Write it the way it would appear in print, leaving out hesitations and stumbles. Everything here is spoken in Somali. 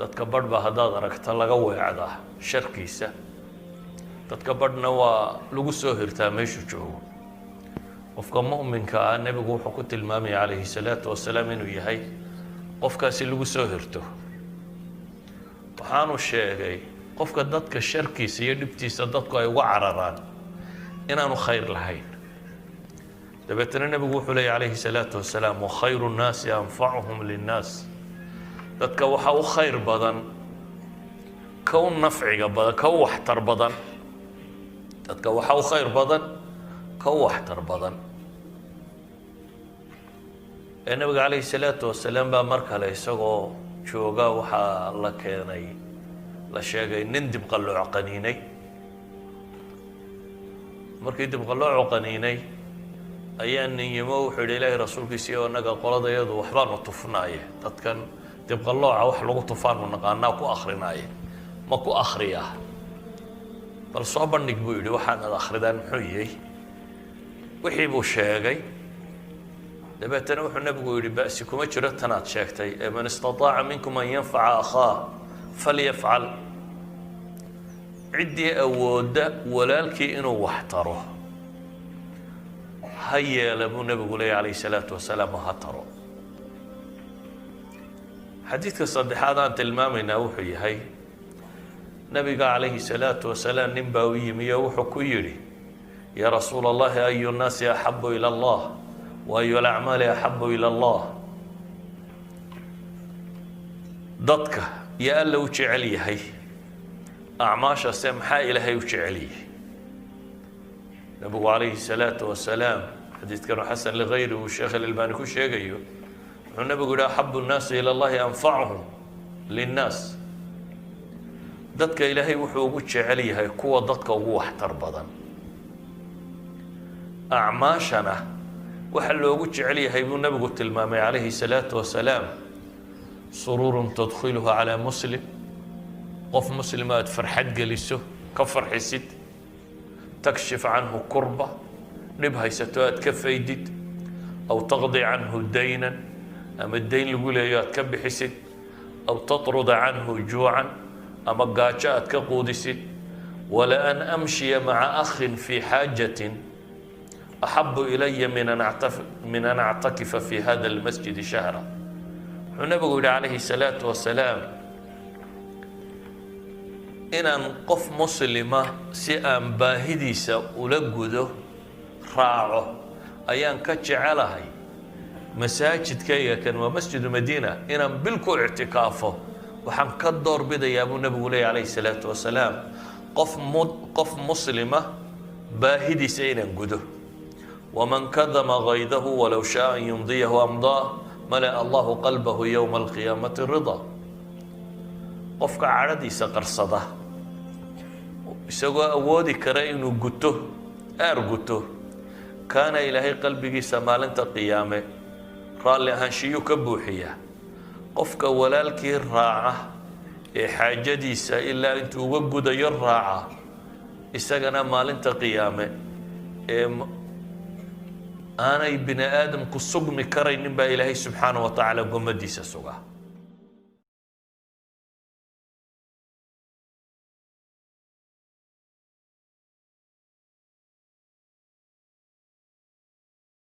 Dadka badh ba haddaad aragta laga weecdaa sharkiisa, dadka badhna waa lagu soo hirtaa meeshuu joogo. Qofka mu'minka ah nebigu wuxuu ku tilmaamaya calayhi salaatu wasalaam inuu yahay qofkaasi lagu soo hirto. Waxaanu sheegay qofka dadka sharkiisa iyo dhibtiisa dadku ay uga cararaan inaanu khayr lahayn. Dabeetana nebigu wuxuu leeyay calayhi salaatu wasalaam: "Wakhayru nnaasi anfacuhum linnaas." Dadka waxaa u khayr badan ka u nafciga badan, ka u waxtar badan. Dadka waxaa u khayr badan ka u waxtar badan. Ee nabiga calayhi salaatu wasalaam baa mar kale isagoo jooga waxaa la keenay, la sheegay nin dibqallooc qaniinay. Markii dibqalloocu qaniinay ayaa nin yimo, wuxuu yidhi: "Ilaahay rasuulkiisii, oo innaga qoladayadu waxbaanu tufnaaye, dadkan dibqallooca wax lagu tufaanu naqaanaa, ku akrinaaye, ma ku akriyaa? Bal soo bandhig," buu yidhi, "waxaanad akridaan muxuu yahay?" Wixii buu sheegay. Dabeetana wuxuu nebigu yidhi: "Ba'si kuma jiro tanaad sheegtay ee man istataaca minkum an yanfaca akhaah falyafcal." Ciddii awoodda walaalkii inuu wax taro ha yeela, buu nebigu leeyay calayhi salaatu wasalaam, oo ha taro. Xadiidka saddexaad aan tilmaamaynaa wuxuu yahay nabiga calayhi salaatu wasalaam nin baa u yimi oo wuxuu ku yidhi: "Yaa rasuula Allahi, ayu nnaasi axabu ila Allah wa ayu alacmaali axabu ila Allah?" Dadka iyo Alla u jecel yahay, acmaashase maxaa Ilaahay u jecel yahay? Nabigu calayhi salaatu wasalaam, xadiidkanu xasan ligayri uu Sheekh Alalbani ku sheegayo, wuxuu nabigu yihi: "Axabu nnaasi ila Allahi anfacuhum linnaas." Dadka Ilaahay wuxuu ugu jecel yahay kuwa dadka ugu waxtar badan. Acmaashana waxa loogu jecel yahay, buu nabigu tilmaamay calayhi salaatu wasalaam, suruurun tadkhiluhu calaa muslim, qof muslima aad farxad geliso, ka farxisid, takshif canhu kurba, dhib haysato aad ka faydid, aw taqdi canhu daynan, ama dayn lagu leeyo aad ka bixisid, aw tatruda canhu juucan, ama gaajo aad ka quudisid. "Wala an amshiya maca akhin fi xaajatin axabu ilaya min an actakifa fi hada almasjidi shahra." Wuxuu nabigu yihi calayhi salaatu wasalaam, inaan qof muslima si aan baahidiisa ula gudo raaco ayaan ka jecelahay masaajidkayga kan, waa Masjidu Madiina, inaan bil ku ictikaafo waxaan ka door bidayaa, buu nabigu leeyay calayhi salaatu wasalaam, qof muslima baahidiisa inaan gudo. "Waman kadama gaydahu walow shaa an yumdiyahu amdaah, mala'a Allahu qalbahu yowma alqiyaamati rida." Qofka cadhadiisa qarsada isagoo awoodi kara inuu guto, aar guto, kaana Ilaahay qalbigiisa maalinta qiyaame raalli ahaanshiyuu ka buuxiyaa. Qofka walaalkii raaca ee xaajadiisa ilaa intuu uga gudayo raaca, isagana maalinta qiyaame ee aanay bini aadamku sugmi karaynin baa Ilaahay subxaana wa tacaala gomadiisa sugaa.